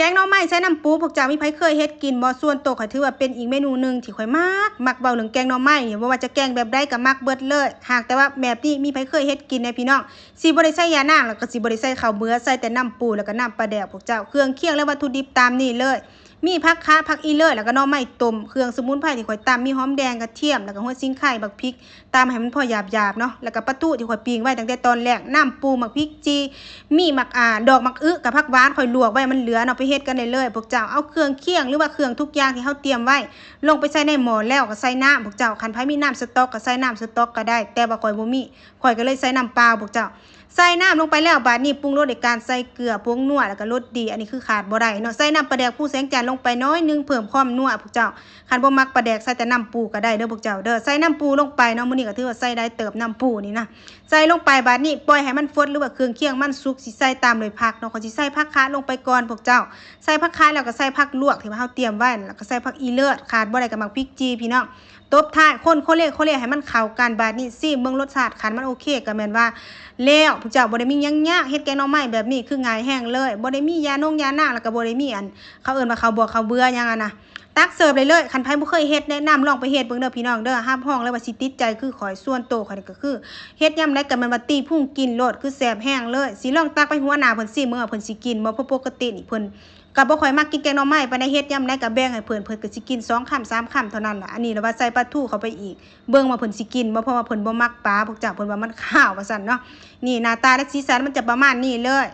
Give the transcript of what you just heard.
ກງໜໍ່ໄມ້ໃສ່ນ້ຳປູ ພວກເຈົ້າມີໃຜເຄີຍເຮັດກິນບໍ່? ສ່ວນໂຕຂ້ອຍຖືວ່າເປັນອີກເມນູໜຶ່ງທີ່ຂ້ອຍມັກ ມັກເວົ້າເລື່ອງແກງໜໍ່ໄມ້ນີ້ ບໍ່ວ່າຈະແກງແບບໃດກໍມັກເບິດເລີຍ. ຫາກແຕ່ວ່າແບບນີ້ມີໃຜເຄີຍເຮັດກິນແດ່ພີ່ນ້ອງ? ຊິບໍ່ໄດ້ໃສ່ຢານາງ ແລ້ວກໍຊິບໍ່ໄດ້ໃສ່ເຂົ້າເບືອ ໃສ່ແຕ່ນ້ຳປູ ແລ້ວກໍນ້ຳປາແດກ ພວກເຈົ້າ. ເຄື່ອງຄຽງ ແລະ ວັດຖຸດິບຕາມນີ້ເລີຍ. ມີຜັກຄາ ຜັກອີເລີດ ແລ້ວກໍໜໍ່ໄມ້ຕົ້ມ. ເຄື່ອງສະໝຸນໄພທີ່ຂ້ອຍຕຳ ມີຫອມແດງ ກະທຽມ ແລ້ວກໍຫົວສີໄຄ ບັກພິກ ຕຳໃຫ້ມັນພໍຫຍາບໆເນາະ ແລ້ວກໍປາທູທີ່ຂ້ອຍປີ້ງໄວ້ຕັ້ງແຕ່ຕອນແລກ ນ້ຳປູ ໝາກພິກຈີ່ ມີໝາກ ອ່າ ດອກໝາກອຶກັບຜັກຫວານ ຂ້ອຍລວກໄວ້ມັນເຫຼືອເນາະ ໄປເຮັດກັນໄດ້ເລີຍພວກເຈົ້າ. ເອົາເຄື່ອງຄຽງ ຫຼືວ່າເຄື່ອງທຸກຢ່າງທີ່ເຮົາຕຽມໄວ້ ລົງໄປໃສ່ໃນໝໍ້ແລ້ວກໍໃສ່ນ້ຳພວກເຈົ້າ. ຄັນໃຜມີນ້ຳສະຕັອກກໍໃສ່ນ້ຳສະຕັອກກໍໄດ້ ແຕ່ວ່າຂ້ອຍບໍ່ມີ ຂ້ອຍກໍເລີຍໃສ່ນ້ຳເປົ່າພວກເຈົ້າ. ໃສ່ນ້ຳລົງໄປແລ້ວ ບາດນີ້ປຸງລົດດ້ວຍການໃສ່ເກືອ ຜົງນົວ ແລ້ວກໍລົດດີ ອັນນີ້ຄືຂາດບໍ່ໄດ້ເນາະ. ໃສ່ນ້ຳປາແດກພູແສງຈັນລົງໄປໜ້ອຍໜຶ່ງ ເພີ່ມຄວາມນົວພວກເຈົ້າ. ຄັນບໍ່ມັກປາແດກ ໃສ່ແຕ່ນ້ຳປູກໍໄດ້ເດີພວກເຈົ້າເດີ. ໃສ່ນ້ຳປູລົງໄປເນາະ ມື້ນີ້ກໍຖືວ່າໃສ່ຫຼາຍເຕີບ ນ້ຳປູນີ້ນະ. ໃສ່ລົງໄປ ບາດນີ້ປ່ອຍໃຫ້ມັນຟົດ ຫຼືວ່າເຄື່ອງຄຽງມັນສຸກ ຊິໃສ່ຕາມດ້ວຍຜັກເນາະ. ຂ້ອຍຊິໃສ່ຜັກຄະລົງໄປກ່ອນພວກເຈົ້າ. ໃສ່ຜັກຄະແລ້ວກໍໃສ່ຜັກລວກທີ່ວ່າເຮົາຕຽມໄວ້ ແລ້ວກໍໃສ່ຜັກອີເລີດ ຂາດບໍ່ໄດ້ກໍໝາກພິກຈີ່ ພີ່ນ້ອງ. ຕົບທ້າຍ ຄົນໂຄເລໂຄເລໃຫ້ມັນເຂົ້າກັນ. ບາດນີ້ຊີມເບິ່ງລົດຊາດ ຄັນມັນໂອເຄກໍແມ່ນວ່າແລ້ວ. ພວກເຈົ້າ ບໍ່ໄດ້ມີຫຍັງຍາກ ເຮັດແກງໜໍ່ໄມ້ແບບນີ້ຄືງ່າຍແຮງເລີຍ. ບໍ່ໄດ້ມີຢານົງຢານາງ ແລ້ວກໍບໍ່ໄດ້ມີອັນ ເຂົາເອີ້ນວ່າເຂົ້າບວກເຂົ້າເບືອຫຍັງຫັ້ນນະ. ຕັກເສີບໄດ້ເລີຍ. ຄັນໃຜບໍ່ເຄີຍເຮັດ ແນະນຳລອງໄປເຮັດເບິ່ງເດີພີ່ນ້ອງເດີ. ຮັບຮອງເລີຍວ່າຊິຕິດໃຈຄືຂ້ອຍ. ສ່ວນໂຕຂ້ອຍນີ້ກໍຄື ເຮັດຍາມໃດກໍແມ່ນວ່າຕີພຸງກິນໂລດ ຄືແຊບແຮງເລີຍ. ຊິລອງຕັກໄປຫົວໜ້າເພິ່ນຊີມເບິ່ງວ່າເພິ່ນຊິກິນບໍ່ ເພາະປົກກະຕິນີ້ເພິ່ນກໍບໍ່ຄ່ອຍມັກກິນແກງໜໍ່ໄມ້ປານໃດ. ເຮັດຍາມໃດກໍແບ່ງໃຫ້ເພິ່ນ ເພິ່ນກໍຊິກິນສອງຄຳສາມຄຳເທົ່ານັ້ນລະ. ອັນນີ້ລະວ່າໃສ່ປາທູເຂົ້າໄປອີກ ເບິ່ງວ່າເພິ່ນຊິກິນບໍ່ ເພາະວ່າເພິ່ນບໍ່ມັກປາພວກເຈົ້າ ເພິ່ນວ່າມັນຄາວວ່າຊັ້ນເນາະ. ນີ້ໜ້າຕາ ແລະ ສີສັນມັນຈະປະມານນີ້ເລີຍ.